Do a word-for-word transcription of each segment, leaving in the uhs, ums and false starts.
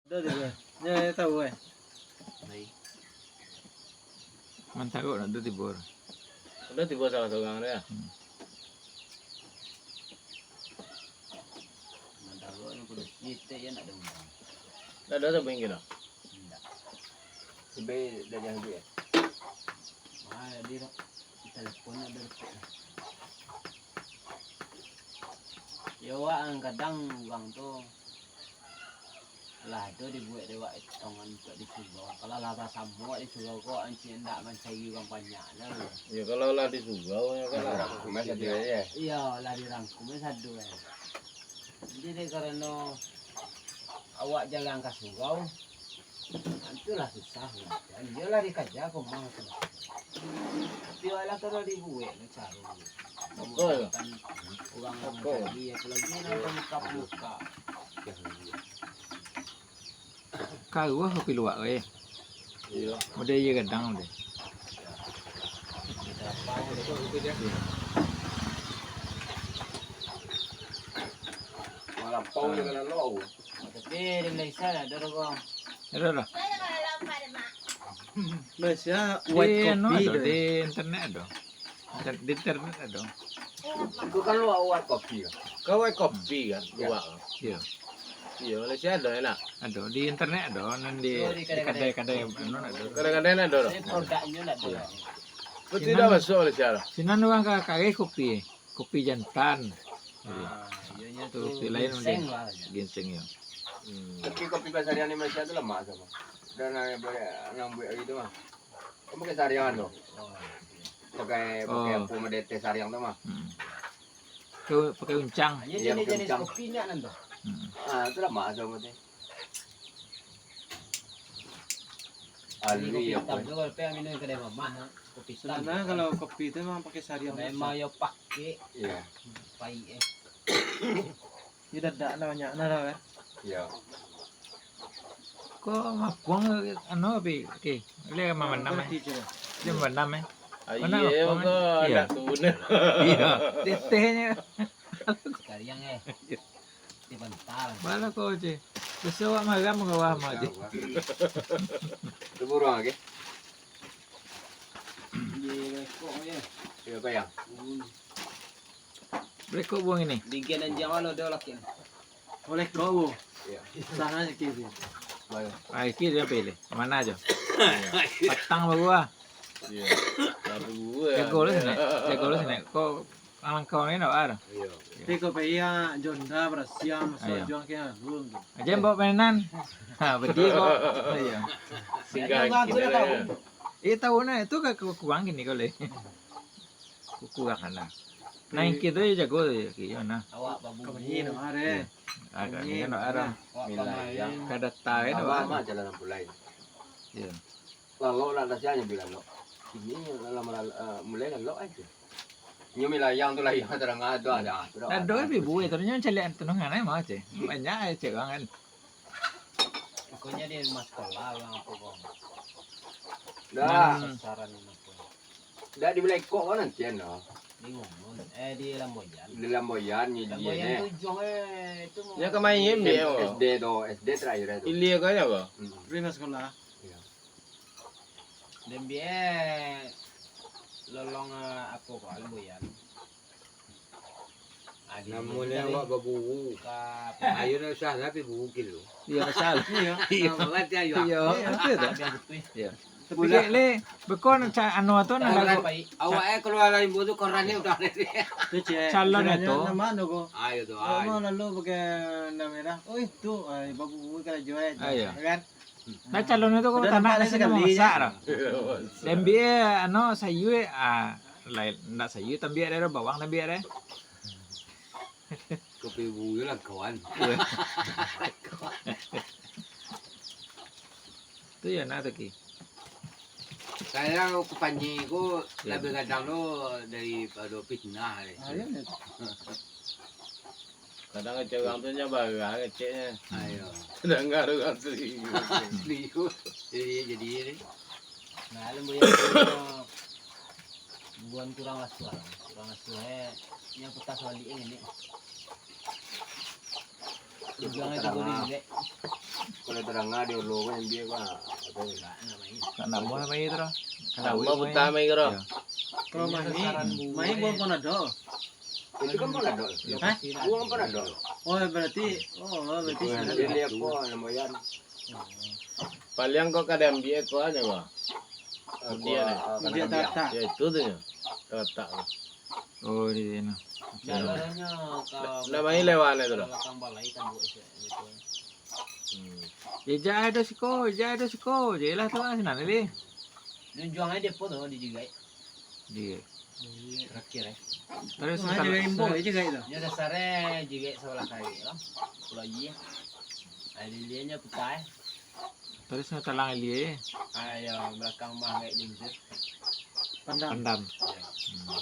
Ado tibo. Nyo tahu, eh. Mantaruk nak tu tibo. Ado tibo salah surang tu, yo. Hmm. Mantaruk ni kudu sitek, yo, nak ado urang. Ndak ado sabingkih dah. Ndak. Sampai dah jangan duit, eh. Wah, jadi dah. Telepon ado dekat. Yo, wak, kadang urang tu lah ado dibuek dek wak etongan untuak di surau. Kalau lah basamo wak di surau ko, ancik indak mancari urang banyak lah. Yo, kalau lah di surau, yo kan lah. Dirangkum sajo, yo. Iyo, lah dirangkum sajo, eh. Jadi, dek karano awak jarang ka surau, itulah susah, kan. Iyo lah dikaja ko mah tu. Tapi awak lah kalau dibuek lah caro. Betul. Kan urang-urang tadi, apolai nan pamuka-pamuka. Karuah kopi luwak ko, eh. Iyo. Model iyo gadang model. Malampau dengan lalu. Tapi di Malaysia lah, ada dong. Ada lah. Malaysia white kopi ado, di internet ado. Inter-, di internet ado. Itu kan luwak, luwak kopi kan? Kan white kopi kan, luwak kan? Iyo. Iyo, Malaysia ado, enak. Ado, di internet ado, nan di, di kadai-kadai, anu, ado. Kadai-kadai nan ado, ado. Tapi produknyo ndak ado. Iyo. Berarti dah masuk Malaysia lah. Sinan urang ka kareh kopi, kopi jantan. Ah, iyo, tu kopi lain ginseng lah. Ginseng, yo. Hmm. Tapi kopi kasarian di Malaysia tu lamak samo. Dan, ah, banyak nan buek lagi tu mah. Kan pakai sariang tu. Pakai, pakai apo, mode teh sariang tu mah. Hmm. Pakai, pakai uncang. Iyo, pakai jenis-jenis uncang. Kopi nyo nan tu. Hmm. Ah, tu lamak samo tu. Alui kopi hitam apo? Tu kalau pai minum kadai mamak, kopi hitam. Sebenarnya kalau kopi tu memang pakai sariang. Memang yo pakai. Iyo. Paik, eh. Iyo dadak lah banyak nah lah, kan? Iyo. Ko mapuang, anu, pi, oke. Boleh mamandam, eh? Boleh mamandam, eh? Iyo, mapuang, ko eh? Iyo. Anak tu nah. Iyo. Tetehnyo. Sakalian, eh. Di bantal. Balah ko, Cik. Biaso awak maram ka bawah mah, Cik. Tu buruang, oke. Iyo, kayang. Boleh kok buang ini? Di gen anjing awak lo, ado laki ni. Boleh kok, Bu. Iyo. Sana sikit sih. Baik. Ah, sikit dia pilih. Mana aja? Patang baru ah. Iyo. Baru ah. Jago lah sini. Jago lah sini. Kok alangkah ni nak ada? Iyo. Tapi kok payah Jonda berasiam, iyo, masuk juang ke alun tu. Aja bawa mainan. Ha, beti kok. Iyo. Singgah. Iyo, tahu nah, itu ke kurang gini kau leh. Kukurang anak. Nah, iki tu jago tu, iki yo nah. Awak babubu. Kami ni mah, eh. Agak ni kan ada. Awak milayang. Kada tahu kan. Awak mah jalan pulai. Yo. Lalok lah, dah siap nyo bilang lalok. Ini lah, lah, eh, mulai lalok aja. Nyo milayang tu lah, yang terang tu ada. Ado kan ibu, eh, tapi nyo caliak tunangan ai mah, ceh. Banyak ai ceh urang kan. Pokoknya di rumah sekolah yang aku bawa. Dah. Sasaran yang aku. Dah di Balai Kok kan nanti, ano. Di Ngumun, eh, di Lamboyan. Di Lamboyan, ni dia, Lamboyan ni. Tu ujung, eh, itu mau. Yang kemarin, eh, S D tu, S D terakhir tu. Ilia kau apa? Hmm. Rumah sekolah. Iya. Dek Mbiak lolong, eh, apo ko, Lamboyan. Ah, di Namun sini awak tadi baburu. Ka ayo nak usah tapi buru kilo. Iyo, pasal. Iyo. Iyo. Awak ti ayo. Iyo, betul tu. Iyo. Tapi le, beko nak ca-, anu tu nak lagu. Awak eh keluar dari buru tu koran ni udah ada. Tu cek. Calon itu. Nama tu ko? Ayo tu. Nama lalu pakai nama merah. Oh itu, ah, baburu kalau jual. Ayo. Kan? Nah, calon itu kok tanak nasi ndak masak dah. Dek Mbiak, anu, sayua, ah, lain, ndak sayua tambiak deh, bawang tambiak deh. Kopi buyu lah, kawan. Iya. Tu ya, nah, tu, Ki. Kadang kupanji ko labiah gadang tu daripado pitnah, eh. Ah, iyo, iyo. Kadang kecek urang tu nyo barang keceknyo. Ayo. Sadangkan urang serius. Serius. Jadi, jadi ni. Nah, Lamboyan tu buruan kurang asuah lah. Kurang asuah, eh. Yang putar sabalik ni. Jangan cukup di Jigek. Kalau terang di ulo kan dia, Pak. Nak nambah mai tu lah. Kalau nambah buta mai kiro. Kalau mai, mai buang panado. Itu kan panado. Hah? Buang panado. Oh, berarti, oh, berarti sana. Dia lihat kok nambahan. Paliang kok kada ambiak ko aja, Pak. Dia ni. Dia tata. Ya, itu tu nyo. Tata tu. Oh, di sini. Jalannya ke Ndak main lewan itu dah. Belakang balai kan, Bu, itu. Hmm. Ijak ado siko, ijak ado siko. Jelah tu lah, senang tadi. Junjuang aja depo tu di Jigek. Di Terakhir, eh. Terus Nah, setelah Jigek Imbo se- aja kayak itu. Nyo dasarnya Jigek sebelah kiri lah. Pulau Aji. Ada lianya peta, eh. Terus nyo talang ilia. Ah, ya, belakang mah kayak jengjer. Pandam. Pandam. Ya. Hmm.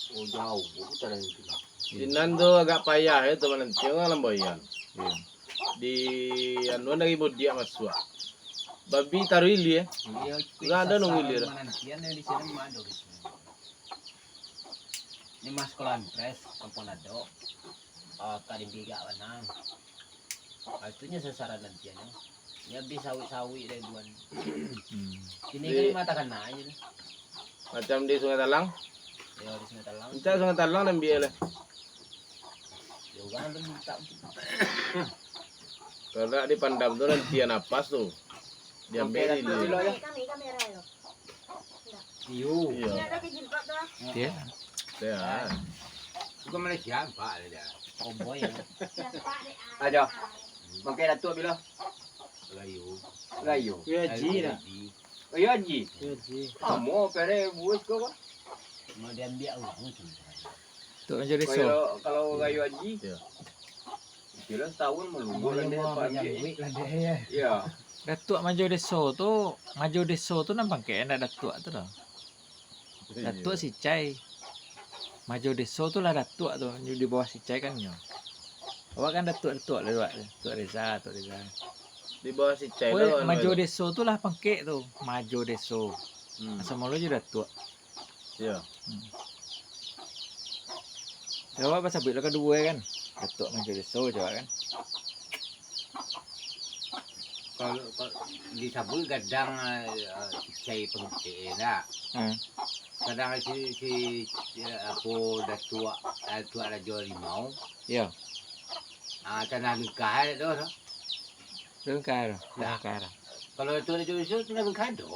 Oh, jauh, aku tak ada itu. Sinan tu agak payah ya, tu manantiang lambaian. Iya. Di anu dari mudiak masuak. Babi taruh ilia. Iya, Nggak ada nunggu ilia dah. Manantian yang di sini mah ada di sini. Ini mas kolam pres, kampung Nadok. Ah, Kak Dimpi gak benang. Ah, itu nya sasaran nantian. Nya habis sawit-sawit dari buan. Hmm. Ini Di kan mata kena aja tu. Macam di Sungai Talang. Ya, di Sungai Talang. Encak Sungai Talang dan biar lah. Ya, orang tu minta. Kalau di Pandam tu nantian napas tu. Diambil Oke, di dah tu. Dulu ya. Kami kamera lo. Iyo. Iya. Ini ada ke jilbab tu ah. Iya. Ya. Bukan Malaysia, Pak dia. Cowboy ya. Siapa dek Aja. Pakai datuk bila? Rayu. Rayu. Yo Haji dah. Rayu Haji. Yo Haji. Amo pere buis ko, Pak. Mau diambil orang tu. Tok Manjo Deso. Kalau, kalau Rayu Haji. Iya. Kira setahun melumba lah dia, Pak Haji. Iya. Datuak Manjo Deso tu, Manjo Deso tu nan pangkek, ndak Datuak tu doh. Datuak Sicai. Manjo Deso tu lah Datuak tu, di bawah Sicai kan nyo. Awak kan Datuak-Datuak lah awak tu. Datuak Reza, Datuak Reza. Di bawah Sicai Weh, lah, Manjo Deso tu lah pangkek tu. Manjo Deso. Hmm. Asa mulo jo Datuak. Iya. Hmm. Jawab pasabuik lah kaduo kan. Datuak Manjo Deso jawab kan. Kalau, kalau disabuik gadang, eh, Sicai pangkek, eh, ndak? Hmm. Kadang si, si, eh, apo, Datuak, Datuak Rajo Rimau. Iya. Ah, tanah bingkah, eh, tu, tu. Bingkah tu, Nah. Bingkah tu. Kalau Datuak Rajo Deso, tanah bingkah tu.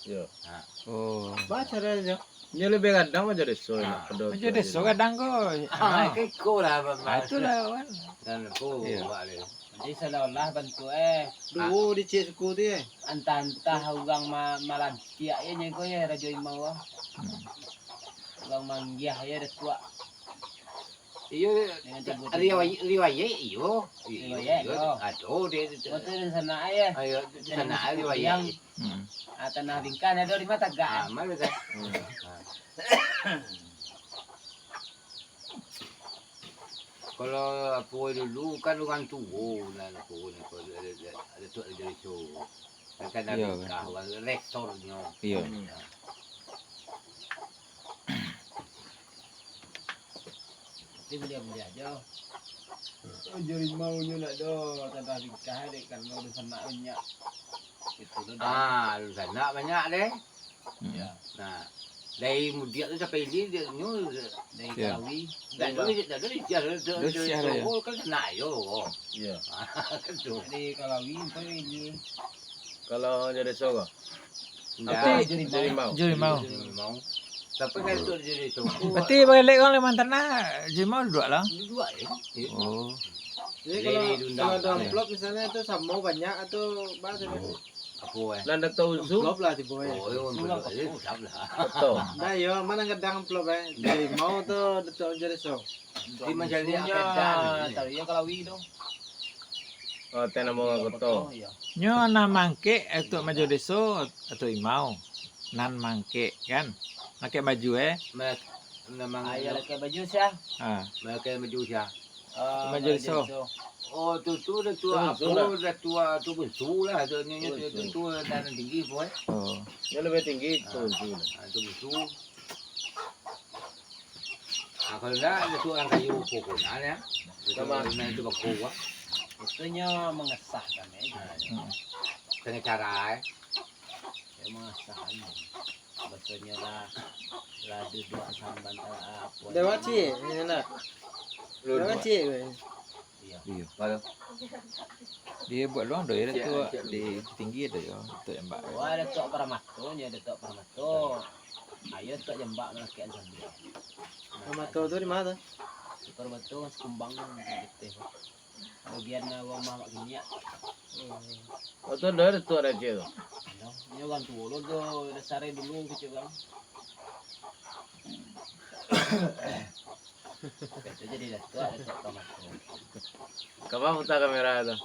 Iya. Ha. Oh. Baca dah tu. Nyo lebih gadang Manjo Deso, Ah. Manjo Deso gadang ko. Ah, keko lah, Bang. Ah, itulah, kan. Dan ko, Iya. Wak, dia. Jadi, seolah-olah bantuak, eh, duo di cik suku tu, eh. Antah-antah urang ma-, malantiak, ya, nyo ko, ya, Rajo Imau, ah. Hmm. Urang manggiah, ya, Datuak. Iyo, Dengan timbul-timbul. riwayat, riwayat, iyo. Iyo, Riwayat, iyo. oh. Ado, dia, dia, Oh, tu di sana, ya. Ayo, di Dari sana, musim riwayat. Yang Hmm. Ah, tanah bingkah ado di mata Ah, gak. Mana kan? Hmm. Ah. Kalau apo dulu kan urang tuo lah, apo ni, kalau ada, ada, ada tu ada isu. Kan ada Iya, bingkah, kan. Urang resornyo. Iya. Ya. Tapi buliah-buliah ajo. Jadi mau nyo nak do tanah bingkah dek, karano di sana banyak. Itu tu dah. Ah, di sana banyak deh. Hmm. Ya. Nah, dari mudiak tu sampai ini dia nyo Dari Ya. Kalawi. Dah dulu, dah dulu, dah dulu, Terus dah siapa dulu, ya? Oh, kan nak yo. Iya. Kan tu. Dari Kalawi sampai ini. Kalau jadi Soro? Ndak. Tapi Jadi mau. Jadi mau. Jadi mau. Tapi kan tu jadi Soro. Berarti balik kau Kalimantan lah, jadi mau duduk lah. Duduk eh. Oh. Jadi kalau, Lele Dundang. Kalau ada amplop misalnya tu sama banyak atau berapa? Apo eh? Nan datang usu? Amplop lah tibo eh. Oh, yo, amplop. Amplop. Jadi siap lah. Betul. Dah yo, mana gadang amplop eh? Jadi mau tu Datuk Manjo Deso. Di Manjali Isunya, akan dah. Tahu yo Kalawi tu. Oh, teh nama orang Koto. Koto, ya. Nyo nan mangkek Datuk Manjo Deso atau Imau. Nan mangkek kan. Mangkek baju eh. Mak-, nama Ayo pakai baju sia. Ha. Pakai baju sia. Ah, Manjo Manjo Deso. Deso. Oh, tu, tu dah tua Tua apa? Tua. Dah tua, tu pun su lah. Tu, ni, ni, Tua tu, tu, su. Tu, tanah tinggi pun eh. Oh. Yang lebih tinggi Ah. tu su lah. Ah, tu pun su. Ah, kalau dah, dah tua orang kayu pokok dah ya. Sama. Itu bako ah. Itu nyo mengesahkan, eh. Hmm. Tengah cara, eh. Ya, mengesahkan. Betulnya lah, lah duduk samban, eh, apa. Dah wacik, ini nak. Dah wacik, weh. Iya. Iya. Baru. Dia buat luang doh, ya, Cik, tu cik. Di tinggi ada ya, tu yang bak. Wah, ada tok paramato, nya ada tok paramato. Ayo tok jembak melakian sambil. Paramato tu di mana tu? Paramato Sekumbang, Geteh. Bagian, ah, rumah Mak Giniak. Hmm. Oh, tu dah ada tu ada cik tu. Ada. Ini orang tua lo tu, dah sarai dulu kecil orang. Itu jadi dah tu ada tak tamat. Kama putar kamera tu?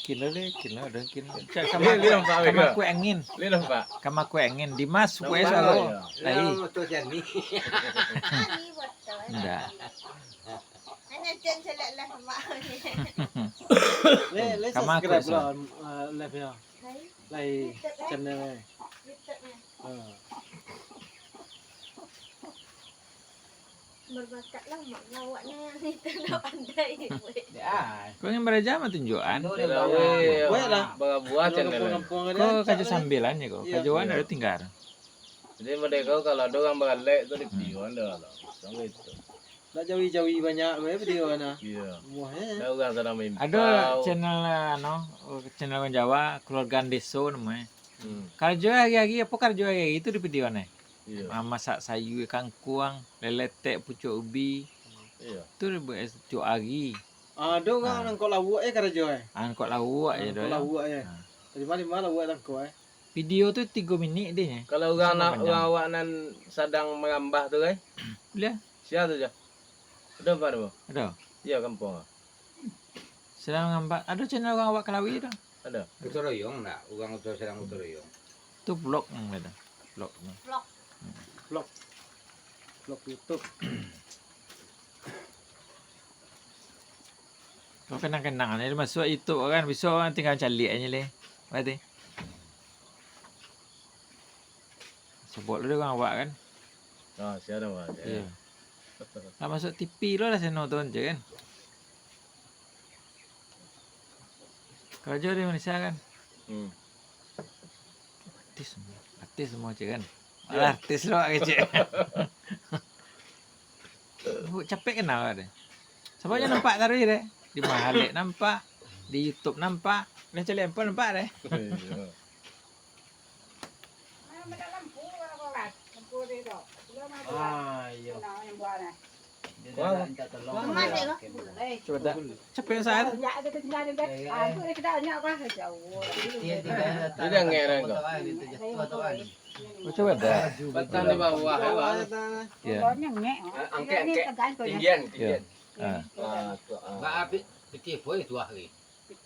Kilo le, kilo ada kilo. Cak Li, sama li nampak, kama Bego? Kue angin. Li nampak? Kama kue angin. Dimas, kue nampak selalu. Ya. Lai. Yang tu jadi. Ndak. Hanya Jen celek lah, Mak. Le, le, kama subscribe kue lah, eh, live-nya. Hai. Lai YouTube, eh. Channel, eh. YouTube, eh. Ha. Berbakat lah, Mak. Awak ni yang itu nak pandai. Ya. Kau yang beraja mah tunjukan. Aduh, dia bawa. Weh lah. Bawa buah channel. Kau kajo sambilan je kau. Iya. Kajoan ada tinggal. Jadi, mereka kalau ada orang baralek tu, di video anda lah. Macam itu. Nak jawi-jawi banyak bae video nah. Iya. Wah, eh. Ada orang sadang main pau. Ada channel, anu, channel orang Jawa, Keluarga Deso namanya. Hmm. Karajo hari-hari, apa karajo hari-hari tu di video nah? Iya. Mamasak sayur, kangkuang, leletek, pucuk ubi. Iya. Tu dia buat setiap hari. Ada orang nangkok lauak eh karajo eh. Ah, nangkok lauak je. Nangkok lauak eh. Ha. Dari mana-mana lauak nangkok eh. Video tu tigo minik deh, eh. Kalau urang nak, urang awak nan sadang marambah tu, kan? Buliah. Sia tu, Jo? Ado ampek tu? Ado. Iyo, kampuang. Sadang marambah. Ado channel urang awak Kalawi tu? Ado. Gotong royong ndak? Urang tu sadang gotong royong. Tu vlog nan beda. Vlog tu. Vlog. Vlog. Vlog YouTube. Kau kenang-kenang ni, masuak YouTube kan, bisuak urang tinggal caliak aja leh. Berarti. Sobok lu deh urang awak kan. Ah, sia dah, Wan. Iyo. Lah masuak T V lo lah seno tu je kan. Karajo di Malaysia kan. Hmm. Artis semua. Artis semua cek kan. Iyo. Alah, artis lo kecek. Bu, capek kenal deh. Sababnyo nampak taruih deh. Di Mahalek nampak, di YouTube nampak, di Caliak Empang nampak deh. Iyo. Ah, iyo. Cubo dah. Capek saat. Jadi angek kan kau? Cubo dah. Batang di bawah, ya, Bang. Iyo. Angkek, angkek. Tinggian, tinggian. Ah. Ah, tu, ah. Ba, api, pitih pun itu hari.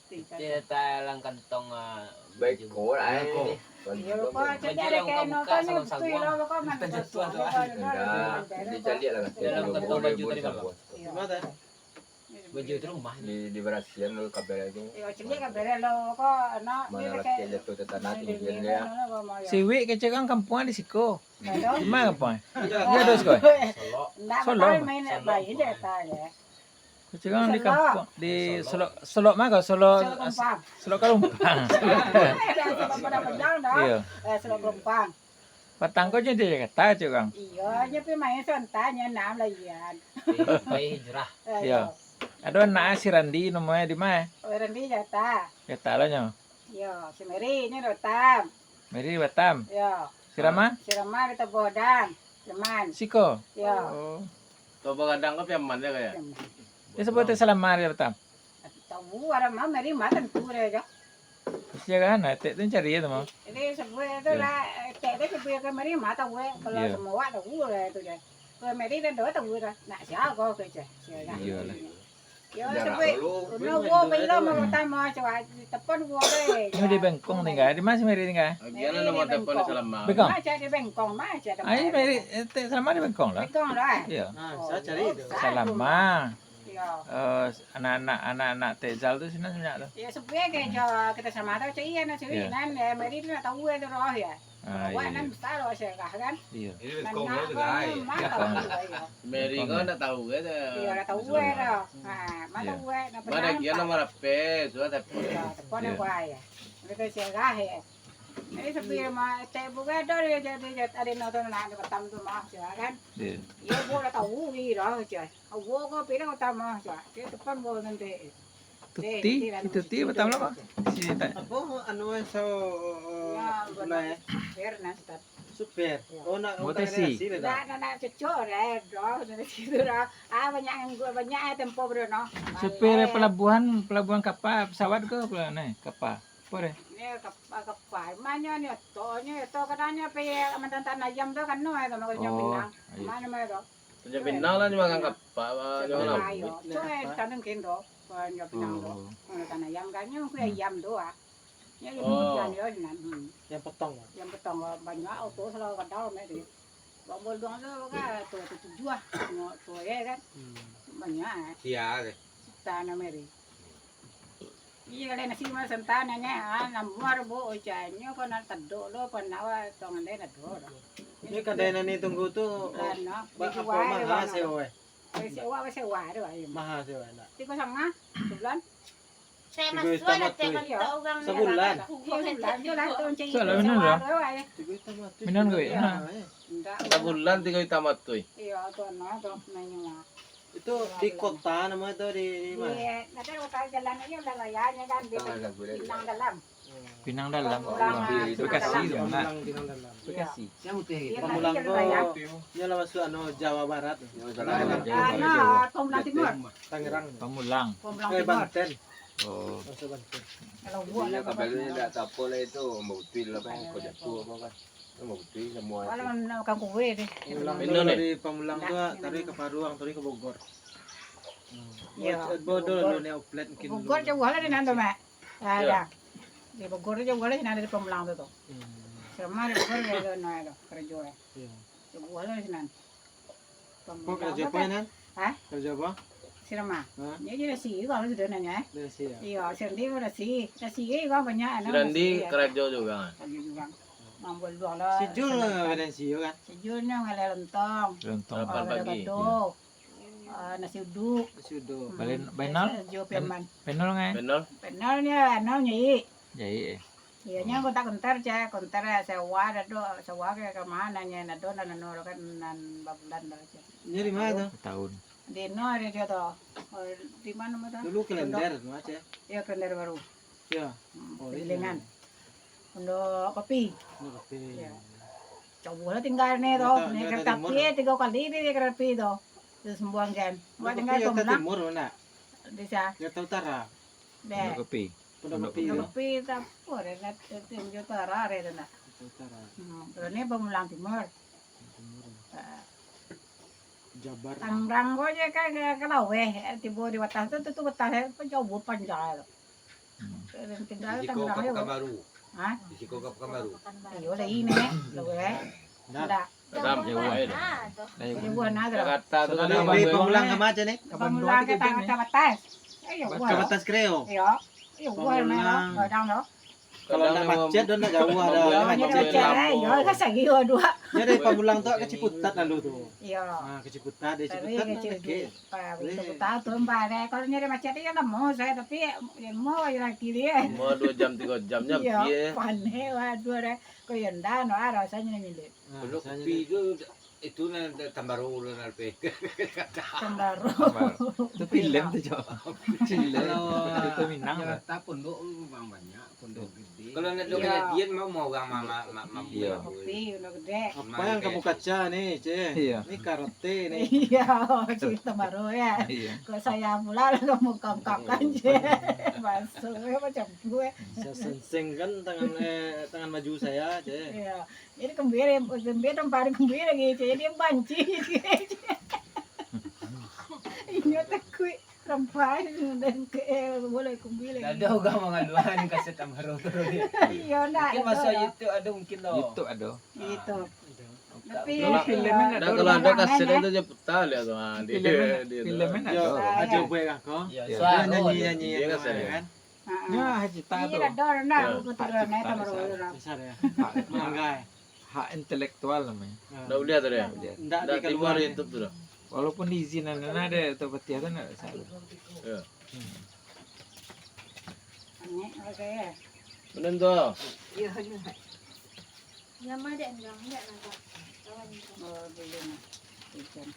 Pitih dalam kantong, ah, beko lah, eh. Iyo, kok jadi baju yang keno buka-buka tu, salon-salon. Iyo, kok mantap. Enggak, dicaliak lah. Dalam kantong baju tadi malam. Iyo. Baju itu rumah. Di, diberasihan lo kabel itu. Iyo, caliak kabel lo, kok, nak, mana laki jatuh ke tanah, tinggi dia. Siwik kecek kan kampuang di siko. Di ma kampuang? Iyo, di siko. Solok. Main, main je, tak, ya. Kecek kan di kampuang, di Solok, Solok ma ko? Solok, Solok Kalumpang. Solok Kalumpang. Iyo. Eh, Solok Kalumpang. Patang ko nyo di Jakarta, cek urang. Iyo, nyo pi main sebentar, nyo anam lahian. Pai, pai hijrah. Eh, iyo. Ado anak si Randi namonyo di ma? Oh, Randi Jakarta. Jakarta lah nyo. Iyo, si Mary nyo di Batam. Mary di Batam. Iyo. Si Rama? Si Rama di Toboh Dang, Sleman. Siko? Iyo. Oh. Toboh Gadang ko Piaman je kayak. Piaman. Dia sebut tu Salama di Batam. Tahu ada mah, Mary mah tentu dia je. Sejarah nah, tek tu cari ya tu mah. Jadi sebut tu lah, tek tu sebut ke Mary mah tahu eh. Kalau semua awak tahu lah tu je. Kalau Mary dan doa tahu dah. Nak siapa kau kerja? Siapa? Iyolah. Yo, sebut. Uno wo belum mau pertama coba telepon wo deh. Yo di Bengkong tinggal, di ma si Mary tinggal? Agian nomor telepon Salama. Bengkong. Macam di Bengkong, macam telepon. Ai Mary, eh, tek Salama di Bengkong lah. Bengkong lah. Iyo. Nah, saya cari tu. Salama. Iyo. Eh, anak-anak, anak-anak Tezal tu sini banyak tu. Ya, sebenarnya kayak jo kita sama tahu cak iya nak cari nan, ya, Mary tu nak tahu ya tu roh ya. Ah, awak iyo, nan iyo. Besar awak Sirah kan. Iyo. Ini nan nak kau mantap lah, iyo. Mary kau nak tahu kan? Iyo, nak tahu eh dah. Ha, mana tahu eh nak. Mana dia nama rapi, sudah tapi. Iyo, telepon apa ya? Kita Sirah ya. Ini sepi mah, cek buka dah dia jadi ada nonton nak ada pertama tu mah Sirah kan. Iyo. Iyo, bu dah tahu ni dah je. Awak kau pilih utama Sirah. Dia depan bu nanti. Tuti, itu ti pertama apa? Sini tak. Apa anu eh so gulai. Super nah start. Super. Oh nak motor sih. Nak nak nak cocok eh doh dari situ dah. Ah banyak yang gua banyak eh tempo bro no. Super pelabuhan pelabuhan kapal pesawat ke apa nih kapal? Apa deh? Ni kapal kapal. Mana ni to ni to kadangnya pe mantan tanah ayam tu kan no eh sama kerja pinang. Mana mana tu? Tanjung Pinang lah nyo makan kapal. Tanjung Pinang. Ayo, tu eh tanam kendo. Tanjung Pinang tu. Kalau tanah ayam kan nyo kue ayam tu ah. Nyo di mudian yo nan. Yang potong. Yang potong banyak auto selalu kadal mek tu. Bang Bolong tu kan tu tu tujuh ah. Nyo tu eh kan. Banyak eh. Sia deh. Tanah meri. Iyo, lai nasi mah santan nyo, ah, namuah bu ujanyo ko nan tadok lo, ko nawa tong lai tadok lo. Ini kadai nan ni tunggu tu, oh, ba-, apa maha sewa eh? Sewa, sewa tu ai. Maha sewa nak. Tigo sanga, sebulan. Saya masuk ada tiap kali tak orang. Sebulan. Sebulan tu lah tu cik. Salah benar lah. Tigo tambah tu. Benar ke? Nah. Sebulan tigo tambah tu. Iyo, tu nah tu nanya. Itu di kota nama itu di, di mana? Di, nanti kota jalan aja udah rayanya kan di Pinang Dalam. Pinang Dalam. Pamulang, Bekasi tu nah. Pamulang, Pinang Dalam. Bekasi. Iya, Pamulang nanti tu jalan raya. Nyo lah masuk anu Jawa Barat. Anu, Pamulang Timur. Tangerang. Pamulang. Pamulang Timur. Eh, Banten. Oh. Masuk Banten. Kalau buat lah kabarnya tak apa lah itu, mau betul apa yang kau jatuh apa kan. Walau nak makan kue deh. Pamulang tu dari Pamulang tu taruih ka Paruang, taruih ka Bogor. Iyo. Bodol lo ni outlet mungkin. Bogor jauah lah di nan tu, Mak. Ada. Di Bogor tu jauah lah di nan dari Pamulang tu tu. Selama di Bogor dia tu naik tu kerja eh. Jauah lah di nan. Pamulang tu apa nan? Hah? Kerja apa? Sirama. Hah? Dia je nasi juga lah sudah nanya eh. Nasi ya. Iyo, sendiri nasi. Nasi juga banyak anak. Sirandi kerja juga. Kerja juga. Mambuat luang lah. Sijul lah badan sio kan. Sijul ni ngalai lontong. Lontong. Lapan pagi. Gado-gado. Ah, nasi uduk. Nasi uduk. Balen, benol? Nasi uduk, Piaman. Benol ngai? Benol. Benol ni, anu, nyai. Jai eh. Iyo, nyo kontak-kontak cak, kontak sewa ado, sewa ke ka mana nyo, ado nan anu kan nan babulan dah cak. Nyo di mana tu? Tahun. Di no ado dio tu. Oh, di mana tu? Dulu kalender tu, Aceh. Iyo, kalender baru. Iyo. Hmm, oh, Panggilingan. Pondok Kopi. Pondok Kopi. Iyo. Jauah lah tinggal ni tu. Ni kereta api tigo kali ni kereta api tu. Tu sembuang kan. Awak tinggal Pondok Kopi Pamulang. Timur mana? Di sa? Jakarta Utara. Dek. Pondok Kopi. Pondok Kopi. Pondok Kopi tu apa dek? Jakarta Utara dek tu nak. Jakarta Utara. Hmm, kalau ni Pamulang Timur. Timur. Ah. Jabar. Tangerang ko je kan ke, ke laweh, eh, tibo di batas tu, tu, tu batas eh, jauah panjang tu. Tinggal di siko Tangerang ka Pekanbaru. Ha? Di siko ka Pekanbaru. Iyo lah ini, laweh. Ndak. Ndak. Jauah eh. Jauah nah tu. Jakarta tu kan di Pamulang ka ma ni? Pamulang ke Tangerang ka batas. Eh, jauah. Ka batas Kreo. Iyo. Iyo, jauah nah. Kadang tu. Kalau ndak macet, dah ndak jauah dah. Kalau ndak macet, eh, yo, ka Sagio dua. Jadi Pamulang tu ka Ciputat lalu tu. Iyo. Ah, ka Ciputat, dari Ciputat nak ke. Ciputat tu empat deh. Kalau nyari macet dia lamo saya, tapi lamo aja lagi dia. Lamo dua jam, tiga jam nya. Iyo, panek waduh deh. Kau yang dah no rasanya milik. Kalau kopi tu Itu nan tambaru ulun alpe. Tambaru. Itu film tu, Cok. Film. Itu Minang tu. Jakarta pondok memang banyak, pondok gede. Kalau nak dok kejadian mau mau orang mama mama. Iya. Kopi udah gede. Apa yang kamu kaca ni, Ceh? Iya. Ni karate ni. Iya, cerita baru ya. Iya. Kalau saya pula lah kamu kangkakan, Ceh. Masuk ya macam gue. Saya sensing kan tangan eh, tangan maju saya, Ceh. Iya. Jadi kembali, kembali tempat kembali lagi, jadi dia banci. Inyo takut rampai dan ke eh, boleh kembali lagi. Ada orang mengaluan kaset Amaro tu. Iya, ndak. Mungkin masa itu ada mungkin loh. Itu ada. Itu. Tapi kalau ada kaset itu je putar lihat tu. Filmnya ada. Ada buat kah? Ya, nyanyi-nyanyi kan. Nyo hak cita tu. Iyo, ado rendah. Hak cita, hak, hak intelektual namonyo. Ndak buliah tu, deh. Ndak tibo di YouTube tu doh. Walaupun diizinan, nah, deh, tu petiah tu ndak salah. Iyo. Hmm. Benar tu. Iyo, benar. Nama dek enggak, enggak nampak. Kawan itu. Oh, belum. Ikan.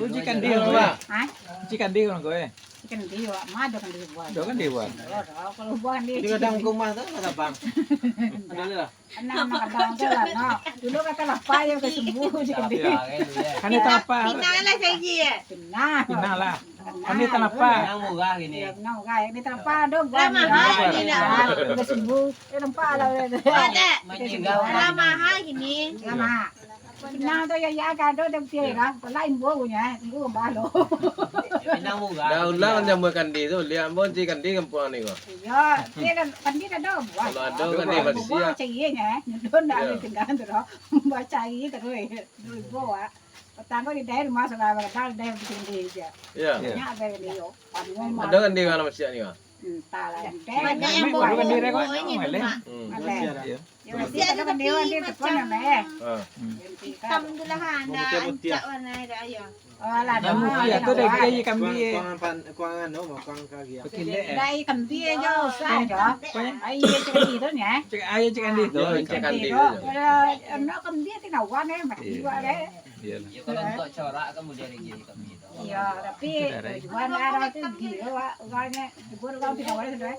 Oh, ikan dia, Bang. Hah? Ikan dia, Bang, kau, eh? Ikan dia, Wak. Ma ada kan dia buat? Ada kan dia buat? Ada, kalau buat dia. Dia kadang ke rumah tu, ada, Bang. Ada lah. Anak-anak kadang tu lah, no. Dulu kata lapar je, kau sembuh je kan dia. Kan dia tak apa. Pinang lah saja, ya. Pinang. Pinang lah. Kan dia tak apa. Pinang murah gini. Ya, pinang murah. Dia tak apa, ada buat. Lah mahal gini nak. Ah, udah sembuh. Eh, nampak lah. Ada. Lah mahal gini. Lah mahal. Pinang tu ya, ya, kado tu piye lah. Lain bau nya, tunggu balo. Pinang murah. Dah ulang jamu kandi tu, liak ambo cik kandi kampuang ni ko. Iyo, dia kan, kandi dah ada buah. Kalau ada kandi masih. Buah cari nya, nyedo ndak ada tinggal tu doh. Buah cari terus, dua ribu ah. Petang ko di daerah rumah saudara, petang di daerah bikin dia je. Iyo. Nyak ada dia. Ada kandi kalau masih ni ko. Entahlah. Banyak yang bawa. Bukan dia, kan? Ini rumah. Hmm. Ada. Iyo. Yo, masih ada kan dia, dia telepon nama, eh. Ha. Hitam tu lah, ha, nak ancak warna dia, ayo. Oh, lah, nama dia tu dah. Kuang, kuang pan-, kuang anu, kuang kaki. Pakilek, eh. Dah, ikan dia je, usah je. Apa, ya? Ai, dia cakap gitu, ya. Cakap, ai, cakap gitu. Yo, cakap gitu. Kalau anak kan dia tinggal wan, eh, mati juga, eh. Iyalah. Yo, kalau untuk corak kan boleh lagi kami tu. Iyo, tapi tujuan lah tu gilo, Wak. Urangnyo, jebur urang tidak boleh sudah.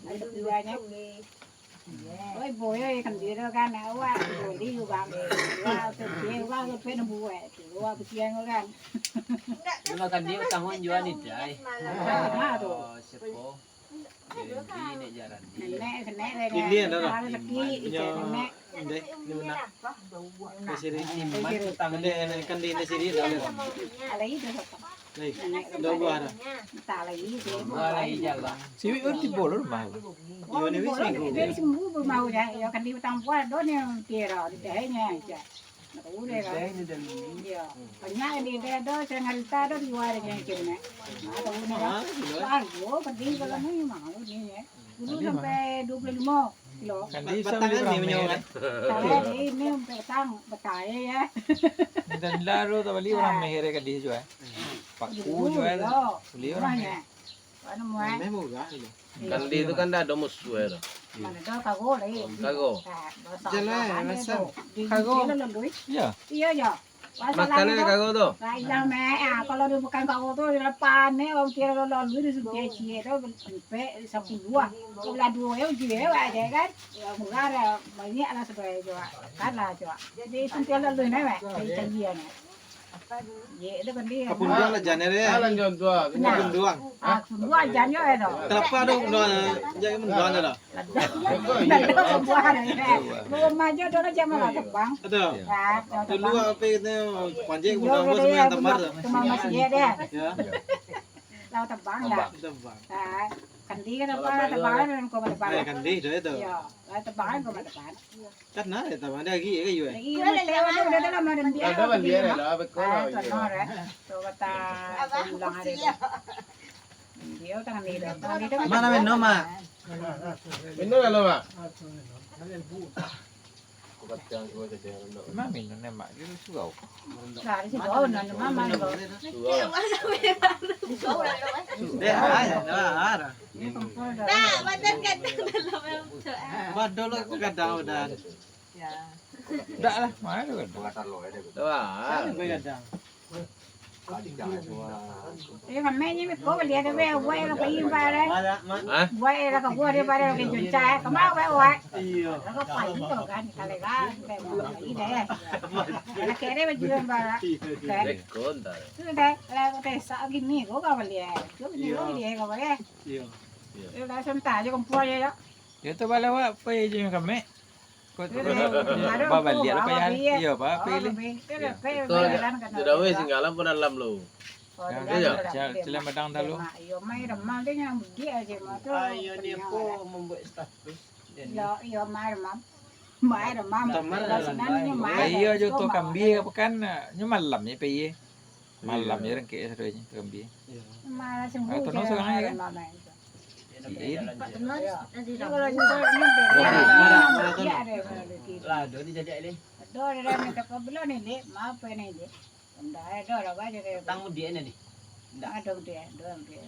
Ada tujuannya. Oi, boyo ikan dia kan, awak boli urang. Wah, tu dia urang tu pun buat. Wah, pikiran urang. Kalau kan dia utang jual ni, Jai. Nah, tu. Oh, siapa? Nenek, nenek, nenek. Ini adalah. Rezeki, nenek. Ndeh, ni mana? Di sini. Iman utang. Ndeh, kan di, di sini dah. Alai itu siapa? Lai, dua buah dah. Entah lagi, dua buah lagi jalan. Siwik baru tibo lo rumah. Oh, ni wis minggu. Dia seminggu baru mau ya. Ya, kan di utang buah, do ni, kira, di tehnya aja. Nak tahu deh, kan? Di teh ni dah ni. Iya. Banyak yang di teh do, saya ngarita do, di luar yang kira ni. Nah, tahu ni, kan? Ah, di luar. Wah, yo, pedih kalau ni, mau ni, ya. Dulu sampai dua puluh lima kilo. Kan di batang ni punya kan? Batang ni sampai batang, batang ya. Dan lalu tak beli orang Meher kan di jual. Paku jual. Beli orang Meher. Anu, muat. Meher murah tu. Kan di tu kan dah ada musuh ya tu. Mana tu kago lagi? Kago. Jalan, masa. Kago. Iya. Iya, ya. Makan ni kago tu. Lah, iya, meh. Ah, kalau dia bukan kago tu, dia panek, orang kira lo lalu di sungai cie tu, sampai sepuluh ah. Kalau dua ya, uji ya, wak, je kan. Ya, murah dah, banyak lah sebenarnya juga. Kan lah juga. Jadi, sungai lalu ni, wak. Jadi, cari dia ni. Ye, itu kan dia. Kapun duang lah, jangan dia. Jalan jam dua. Nah. Kapun duang. Ah, kapun duang, jangan dia tu. Terapa tu, duang, jangan duang tu lah. Lalu buah ni, eh. Rumah je dulu zaman lah tebang. Ada. Ya, dulu tebang. Apa itu, panjang. Iyo, gudang gitu apa ya, semua yang tempat tu. Cuma masih ada. Ya. Lalu tebang lah. Tebang. Ah, kandi kan apa, tebang kan kau tebang. Eh, kandi tu itu. Iyo, lalu tebang kan kau tebang. Kan ada tebang, ada lagi, ya, kan, Yue? Lagi, udah, udah, udah, udah lama dan dia. Ada kan dia, ada lah, betul lah, iya. Tuh, kata, ulang hari tu. Dia tangan dia, tangan dia. Mana minum, Mak? Minum lah, Mak. Mak minum ni, Mak. Dia surau. Lah, di situ, oh, nanti mama ni, kok. Surau. Deh, ah, ya, ah, ah. Ini kompor dah. Nah, badan kan dalam, dalam tu, ah. Badol aku kadang udah. Ya. Ndak lah, mana tu kan? Wah. Siapa yang kadang? Iyo, kami ni, ko bali ado be, buai lah pai pare. Hah? Buai lah ka buai pare, ka junca, kama buai, buai. Iyo. Lah ka pai tu kan, kale kan, be buai deh. Lah kere baju yang bara. Iyo, iyo. Kan? Lekon dah. Tu deh, lah ka tesa gini, ko ka bali. Ko bali, ko bali, ko bali. Iyo. Iyo. Iyo, lah santa je kumpul je, yo. Yo tu bala wak pai je kami. Ko tu babaliak lah payah. Iyo, apa pilih? Iyo. Ko sudah weh singgalan pun dalam lo. Iyo, iyo. Cil-, cilam badang dalu. Iyo, mai remang dia yang budiak aja mah tu. Ayo ni apa membuat status. Iyo, iyo, mai remang. Mai remang. Tamar lah. Iyo, jo tu kambing apa kan, nyo malam ni pai. Malam je rengkek sadonyo tu kambing. Iyo. Malam sungguh. Atau no seorang aja kan? Remang, mai. Pak Temas, nanti Jadi, kalau sudah ni, dia Lah, dah ni jadi ni. Ado, ado, ado, minta pabilo ni, Dik. Maaf ni, Dik. Ndak ado lah, Pak, jadi. Tang mudik ni, Dik. Ndak ado mudik, ado mudik.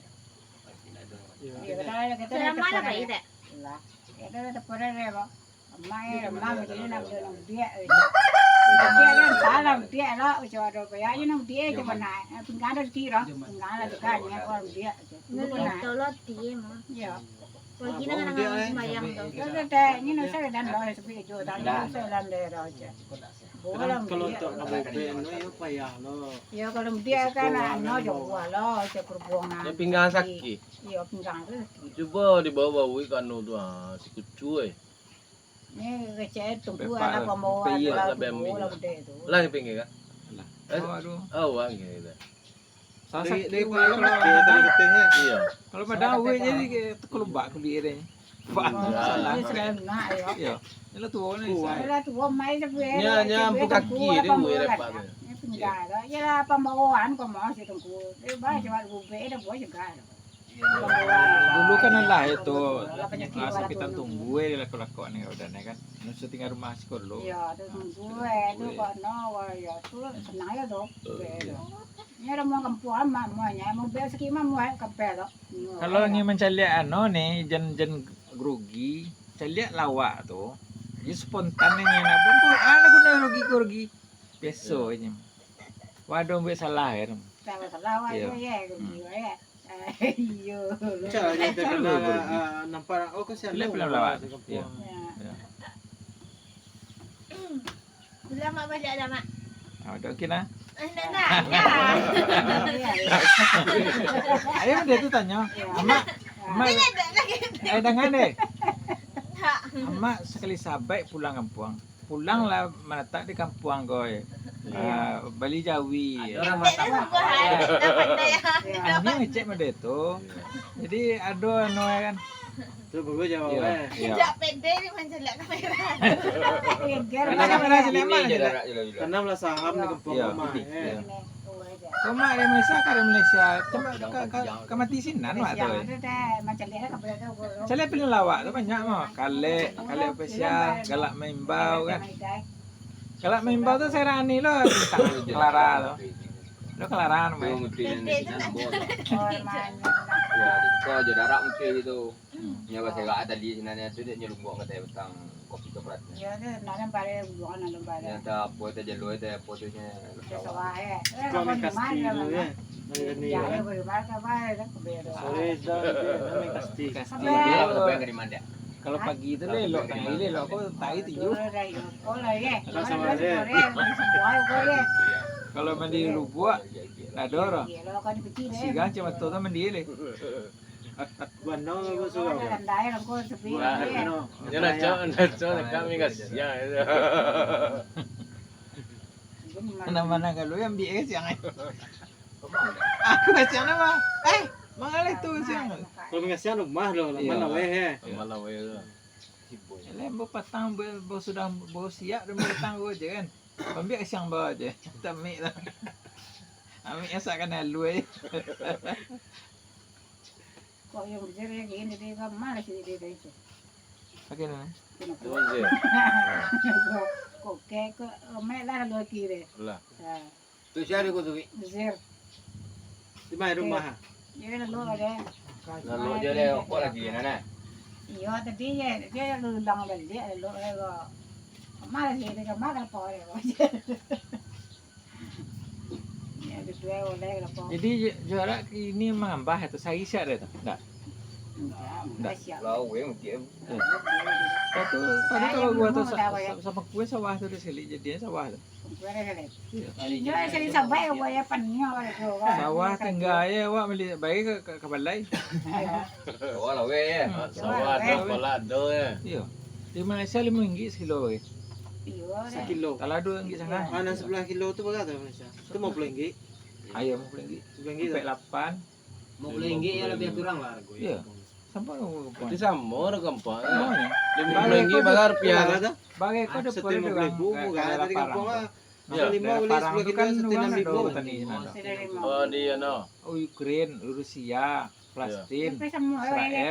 Pasti ndak ado. Iya, kita ada, kita ada Selama lah, Pak, telepon. Iya, tak? Lah. Kita ada telepon dia, Pak. Mai, mai, jadi nak beli nang biak, eh. Biak kan, salah biak lah, macam ada biak aja nang biak, cuma nak, eh, pinggan ada kira, pinggan ada tukar, ni orang biak. Nang tolot dia mah. Iya. Pagi nak nang sembayang tu. Kita teh, ini nak saya dan bawa sepi jo, dan saya dan dia aja. Kalau untuk kabupaten, no, ya payah lo. Ya, kalau biak kan, anu, jauh lo, cek perbuangan. Ya, pinggan sakit. Iya, pinggan sakit. Cuba dibawa-bawa ke anu tu, ah, si kucu, eh. Ni kecek tunggu Bepak lah tu. Pembawa Bepak lah, lah, bem bola ni. Gede tu. Lah, pinggir, Kak. Lah. Eh, Aduh. Awak gitu. Sasak Dari, dari tu, payah kalau lah, Padang. Dari getihnya. Iya. Kalau Padang, Sasak weh, Padang. Jadi ke tekelubak kulit dia. Pak, Hmm. Salah. Dia selalu nak, ya. Iya. Ini lah tua ni, Kuat. Saya. Dia lah tua, mai sebuah Nya, lah, nya, sebuah buka tunggu kiri, lah, weh, pembawa lepak kan. Tu. Ini tinggal. Iya. Ya lah, pembawaan, pembawaan si tunggu. Dia baik, Hmm. cuma bubek, dia buat juga. Dulu kan lah itu, ah, sakitan tunggu, eh, lakok-lakok ni, udah ni kan. Nusa tinggal rumah sikolo. Iya, tu tunggu, eh, tu kok no, wah, ya, tu senang ya tu. Iya. Ni ada mau kampuang, mak, mau nya, mau beli sikit, mak, mau, eh, kapel tu. Kalau ni mancaliak ano ni, jan, jan grogi, caliak lawak tu. Dia spontan ni, nak bungkus, ah, nak guna grogi-grogi. Biaso Iya. je. Waduh, buat salah, kan. Salah, salah, wah, Iya. iya, iya, grogi, wah, ya. Iyo. Macam ni terkenal, ah, nampak, oh, kasihan Filem tu, filem lawak. Nampak si kampuang. Iyo. Ya. Iyo. Pulang mak balik dah, Mak. Ah, dah okey lah. Eh, nak, nak, nak. Ayo, dia tu tanya. Ya. Amak, Amak, Dia tak lagi. Eh, dengar deh. Tak. Amak sekali sahabat pulang kampuang. Pulang lah manatak di kampuang ko, eh. Iya. Ah, bali jawi. Ada orang matang. Dah pandai, dah pandai, ya. Ah, ni ngecek model tu. Jadi, ado anu, eh, kan. Tu bagus jawab, Iya, eh. iya. Sejak pede ni mancaliak kamera. Geger Tanam mana lah ya? Sini Sleman je aja lah. Tanam lah saham di kampuang Iya, rumah, putih. Eh. Iya. Kau mak dari Malaysia, ka dari Malaysia. Cuma ka, ka, ka mati sinan, Mak, tu, eh. Caliak pilih lawak tu banyak, mah. Kalek, Kalek Official, Galak Maimbau, kan. Galak Maimbau tu Serani lo, bintang Clara tu. Lo Clara, mah. Putih dan sinan, bos. Ya, di situ aja darak mungkin gitu. Nyo baserak tadi sinan tu, dek nyo lumbuak katai batang kopi coklat. Iyo tu, nak lempar dia, buang nak lempar dia. Nyo tak apo, tak jalur, tak apo tu nyo. Dia sawah, eh. Eh, Kau main kasti dulu, ya. Main ni, ya. Sore dah, dia main kasti. Kasti. Kalau pagi tu lelok, tengah hari lelok, aku tai tujuh. Kalau mandi lubuak, dah ada orang. Sigang cuma tu mandi leh. Bana bagus surau. Nah, no. Dia nak cak, nak cak, nak kami kasihan. Mana-mana kalau yang biar siang, eh. Aku kasihan apa? Eh, mangalih tu siang. Kalau kasihan rumah lo, Iya. Mana weh, eh. Mana weh tu. Lembo patang, bo, bo sudah, bo siap dan bo patang go je kan. Ambil siang bawa je. Tamik lah. Ambil asak kan halu aja. Kok yang berjerai gini, dia kan malas ini, dia itu. Pakai mana? Kena Dua kuat. je. Kok, kok kayak ke, eh, mek lah dua kiri. Lah. Ha. Tu siapa ko tu, Wi? Zir. Di mana rumah? Dia lalu ada. Lalu dia ada apa lagi, Nana? Iyo, tadi dia, dia lalu ulang balik, lalu, lalu. Malas dia, dia malas apa dia. Ya, kedua oleh lapor. Jadi, ju-, juara ini mangambah atau sari siap dah tu? Enggak? Enggak, Enggak. Enggak siap. Lawa mungkin. Ya. Lepas tu, tadi Saya kalau gua tu belum sa-, tahu, ya. sa-, sama kue sawah tu dah sekali, jadinya sawah tu. Kue dah sekali. Ya. Ini saya sampai, ya, buaya pania pada tu, kan. Sawah Ini kan tengah tu. Ya, awak beli, bagi ke, ke, ke balai. Ya. Sawah lawa, ya. Hmm. Sawah Sawah tu lawa. Pala ada, ya. Ya. Di Malaysia lima ringgit sekilo, ya. Iya, dah. Sekilo. Kalau dua ringgit sana. Iya. Mana sebelah kilo tu berapa tu Malaysia? Itu lima puluh ringgit. Ayo, lima puluh ringgit. Lima puluh ringgit. Sampai lapan. Lima puluh ringgit ya lebih kurang lah harga. Iya. Sampai lima puluh ringgit. Itu sama orang gampang. Sama ya. Lima puluh ringgit bagai rupiah. Bagai kau ada puluh ribu, kan, ada laparan. Nah, lima daerah boleh parang sepuluh tu kan kilo, satu enam ribu. Petani sana tu. Sudah lima. Oh, dia no. Oh, Ukraine, Rusia. Palestina, Israel.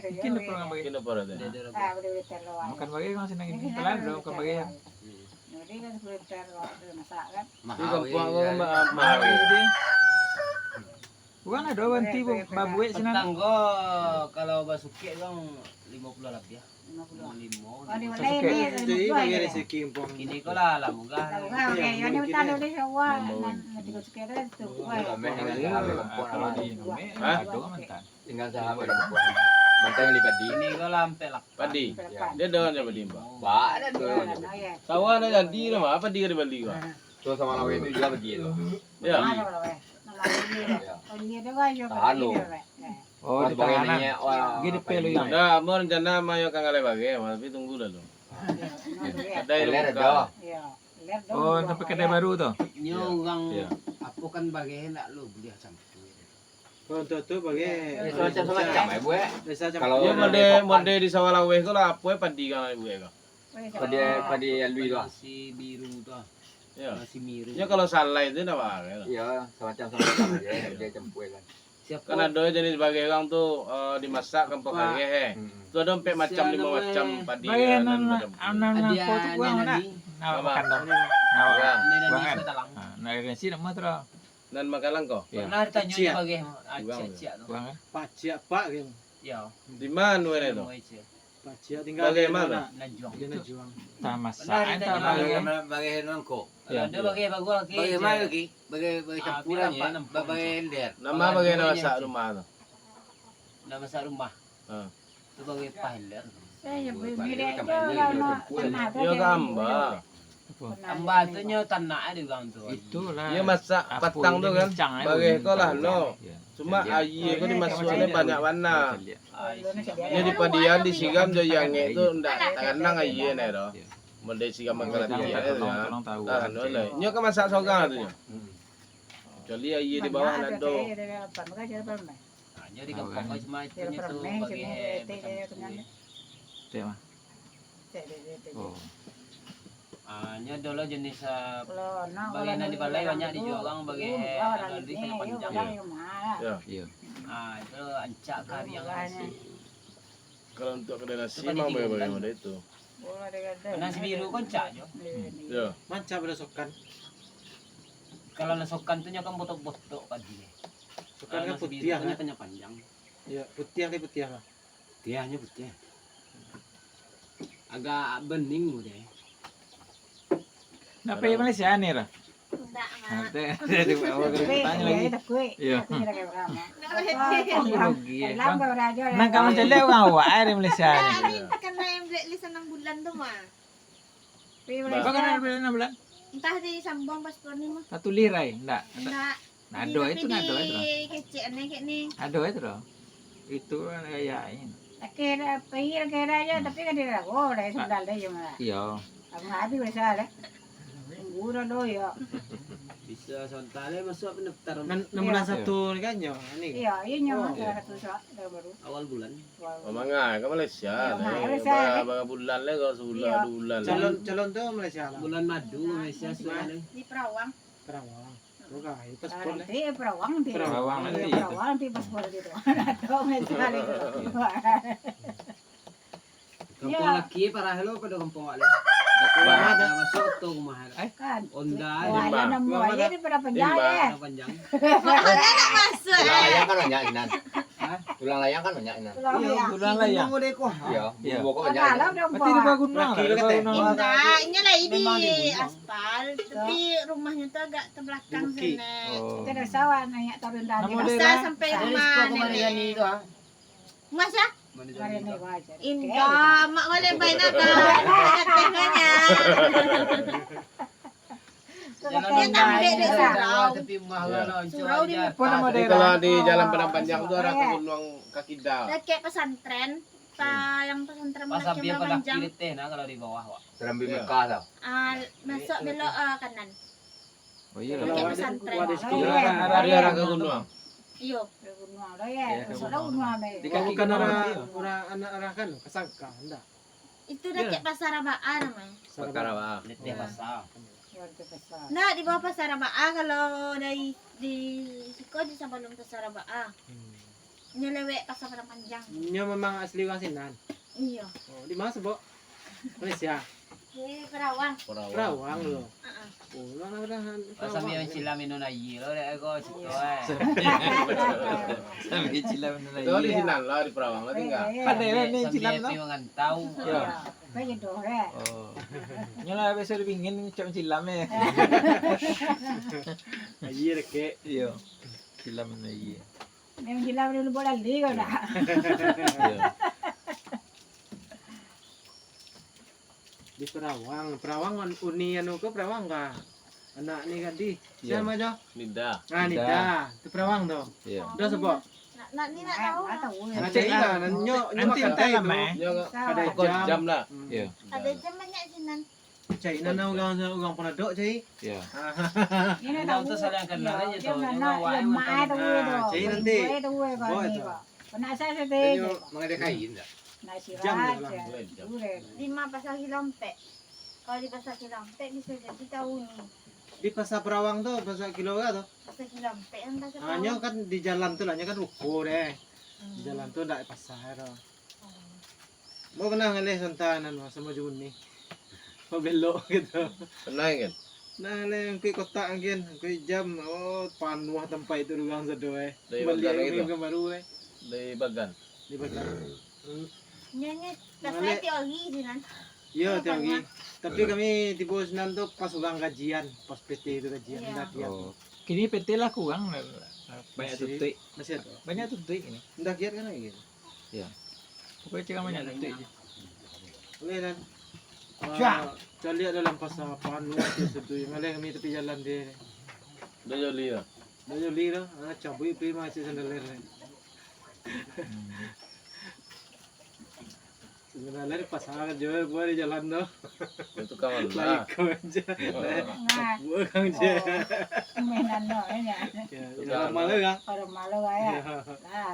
Mungkin ado urang bagai. Mungkin ado urang bagai. Ah, buliah-buliah teh lo. Makan bagai kan senang ini. Kalau ado bukan bagai. Jadi kan sepuluh liter kalau masak kan. Di kampuang ko kan ma-, mahal. Urang ado banti babuek sinan. Patang ko kalau basukik kan limo puluah labiah. Limo puluah. Limo. Oh, di mana ini? Limo puluah aja. Kini ko lah, lah murah. Lah murah, oke. Yang ni utang dulu, insya Allah. Nan tigo sukik tu, tu. Kalau di Indomie, ado kan mantan. Tinggal sahabat. Mantan yang di padi. Kini ko lah ampek lapan. Padi. Ampek lapan. Dia ado nyo padi, Mbak. Ba, ado tu. Sawah dah jadi lah, Mbak. Padi ka dibali, Mbak. Tu sawah laweh tu juo padi tu. Ya. Tahan lo. Oh, di tanganan. Gede pelu yang. Dah, ambo rencana mayo ka Ngalai Bagai, tapi tunggu dulu. Kedai ado. Oh, sampai kedai baru tu. Nyo urang apo kan bagai ndak lo buliah campua. Oh, tu, tu bagai. Samacam-samacam, eh, buek. Kalau model, model di sawah laweh ko lah, apo, eh, padi kan, eh, buek ko. Padi, padi alui tu ah. Nasi biru tu ah. Ya. Nasi miru. Nyo kalau salai tu ndak apa. Ya, samacam-samacam aja, dia campua kan. Kan ado jenis bagai urang tu, eh, dimasak kampuang kareh, eh. Tu ado ampek macam, limo macam padi. Bagai nan, nan ko tu urang nak. Nak makan tu. Nak urang kan. Nah, nak nasi nama tu lah. Nan makalang ko? Pernah ditanyo bagai, ah, ciak-ciak tu. Urang kan? Paciak pak kan. Ya. Di mano tu? Paciak tinggal di mano? Najuang. Di Najuang. Tamasak. Pernah ditanyo bagai. Bagai nan ko. Kalau ado bagai bagus lagi. Bagai mano lagi? Bagai, bagai campuran ya. Bagai ender. Nama bagai nan masak rumah tu? Nan masak rumah. Ha. Tu bagai pah ender. Iyo ka amba. Amba tu nyo tanak di urang tu. Itulah. Iyo masak patang tu kan. Bagai ko lah no. Cuma aia ko dimasuak ni banyak bana. Nyo dipadian, disiram jo angek tu ndak taganang aia nyo doh. Model siram mangkalati tu. Ah, no lah. Nyo kan masak sorang tu nyo. Kecuali aia di bawah ndak ado. Nyo di kampuang ko cuma itu nyo tu bagai. Teh mah. Oh. Ah, nyo ado lo jenis, ah, bagai nan di balai banyak dijual urang bagai anu alui kena panjang. Iyo. Ah, itu ancak kariang. Kalau untuak kedai nasi mah bagai-bagai model itu. Nasi biru ko ancak jo. Yo. Mancap ado sokan. Kalau lah sokan tu nyo kan botok-botok padi. Sokan kan putiah, kan? Nyo panjang. Yo, putiah kan putiah lah. Putiahnyo putiah. Agak bening deh. Nak pai Malaysia ni lah. Indak, Mak. Nanti jadi awak kena tanyo lagi. Iyo. Rugi ya. Nang kawan caliak urang awak ai di Malaysia ni. Indak, ari kan main black list anam bulan tu mah. Bagaimana bulan anam bulan? Entah di sambuang paspor ni mah. Tatulir ai, indak. Indak. Nah, ado itu, nah, ado itu. Kecek aneh kek ni. Ado itu doh. Itu kan gaya ini. Laki dah, pai laki dah aja, tapi kan dia dah, oh, dah sendal dah je mah. Iyo. Kamu habis biasa dah. Tunggu dah lo yo. Bisa sontak lah masuk pendaftaran. Nan, nan bulan satu ni kan nyo, ni. Iyo, iyo nyo, bulan satu sok, dah baru. Awal bulan. Awal bulan. Mamangai ka Malaysia. Iyo, mamangai ka Malaysia. Bara bulan lah, kalau sebulan, duo bulan. Calon, calon tu Malaysia lah. Bulan madu Malaysia sudah ni. Di Perawang. Perawang. Bukan, itu paspor lah. Nanti Perawang nanti. Perawang nanti. Perawang nanti paspor gitu. Ada orang sekali tu. Kampung laki parah lo pada kampung awak lo. Parah dah masuk tu rumah. Eh? Kan. Onda. Wah, ya nemu aja di pada panjang ya. Pada panjang. Pokoknya nak masuk. Tulang layang kan banyak sinan. Hah? Tulang layang kan banyak sinan. Tulang layang. Tulang layang. Iyo, iyo. Berarti di bawah gunung. Indak, inyo lah di aspal, tapi rumahnyo tu agak tabelakang sinan. Oh. Kita dah sawah naik turun tadi. Pasal sampai rumah nenek. Mas ya? Indak, mak boleh main agak. Tengahnya. Dia tambik dek surau. Surau di Mekah. Jadi kalau di Jalan Padang Panjang tu arah ka Gunuang ka kida. Dakek pesantren, pa-, yang pesantren Padang Panjang. Pas sampai Padang Panjang. Leteh nah kalau di bawah, Wak. Serambi Mekah tu. Ah, masuk belok, ah, kanan. Oh iyo. Dakek pesantren. Dari arah ka Gunuang. Iyo. Ka Gunuang lah ya. Masuk lah Gunuang deh. Bukan arah, arah anak arah kan, kesangka, indak. Itu dakek Pasar Abaa namanya. Pasar Abaa. Leteh pasar. Ndak, di bawah Pasar Abaa kalau dari di siko di sabalum Pasar Abaa. Hmm. Nyo lewek Pasar Padang Panjang. Nyo memang asli urang sinan. Iyo. Oh, di mana, Bok? Malaysia. Di Perawang. Perawang lo. Heeh. Oh, lah, lah, lah, Perawang. Sambil mancilam minum aia lo, dek ko, cito, eh. Sambil mancilam minum aia. Di sinan lah, di Perawang lah tinggal. Pandai lah ni mancilam tu. Sambil pi mangantau. Yo. Baik doh, eh. Oh. Nyo lah biaso di pingin cak mancilam, eh. Aia dekek. Iyo. Mancilam minum aia. Main mancilam dulu bola lali kau dah. Iyo. Di Perawang, Perawang uni anu ko Perawang ka? Anak ni kan di. Iyo. Sia namo jo? Nida. Ah, Nida. Nida. Tu Perawang tu. Iyo. Dah sebab. Nak, nak ni nak tahu. Nak cari lah, nak nyok, nyok makan teh tu. Nyo kadai jam lah. Hmm. Iyo. Kadai jam banyak sinan. Cari nan urang, urang Panadok cari. Iyo. Ah. Ini tahu. Urang tu saling kenal aja tu. Cari nanti. Buat tu. Penasaran saya tu. Nyo mangadai kain dah. Jam lah. Lima Pasar Kilompek. Kalau di Pasar Kilompek bisa jadi tahu ni. Di Pasar Perawang tu, Pasar Kilo tu. Pasar Kilompek kan Pasar Perawang. Nyo kan di jalan tu lah, nyo kan ruko deh. Di jalan tu ndak pasar tu. Mau kena ngalih santai nan sama Juni. Mau belok gitu. Tenang kan? Nah, le, angkuik kotak angkin, angkuik jam, oh, panuah tampek tu urang sado, eh. Dari Bali bagan lagi tu? Angkuik baru, eh. Dari bagan? Dari bagan. Hmm. Nyanyi, tak saya teori je, nan. Iyo, teori. Tapi kami tibo sinan tu pas urang gajian, pas P T tu gajian, dah tiap. Oh. Kini P T lah kurang, banyak tutuik. Masih ada. Banyak tutuik kini. Ndak kiat kan lagi? Iyo. Pokoknyo cegah banyak tutuik je. Boleh kan? Caliak dalam pasar panuah tu setuju. Maleh kami tapi jalan dia ni. Dah joli lah. Dah joli lah. Ah, cabuik pi masih sandaler ni. Sandaler pasar jual buat di jalan tu. Itu kawan lah. Ikut je. Buat kang je. Mainan no, ya. Ya, lama lah ya. Lama lah ya.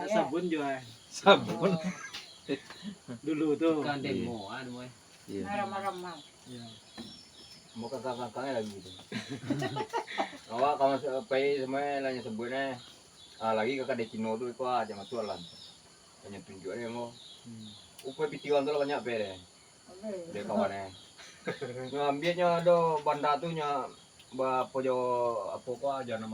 Sabun jual. Sabun. Dulu tu. Tukang demo, anu, eh. Iyo. Marah-marah. Iyo. Mau kakak-kakaknya lagi tu. Awak kalau pai semua lah nyo sebut, eh. Ah, lagi kakak di Cino tu, iko aja masuk lah. Banyak tunjuk ni, mau. Hmm. Upai pitiwan tu lah banyak pe deh. Dia kawan, eh. Nyo ambiaknyo ado banda tu nyo ba-, apo jo, apo ko aja namo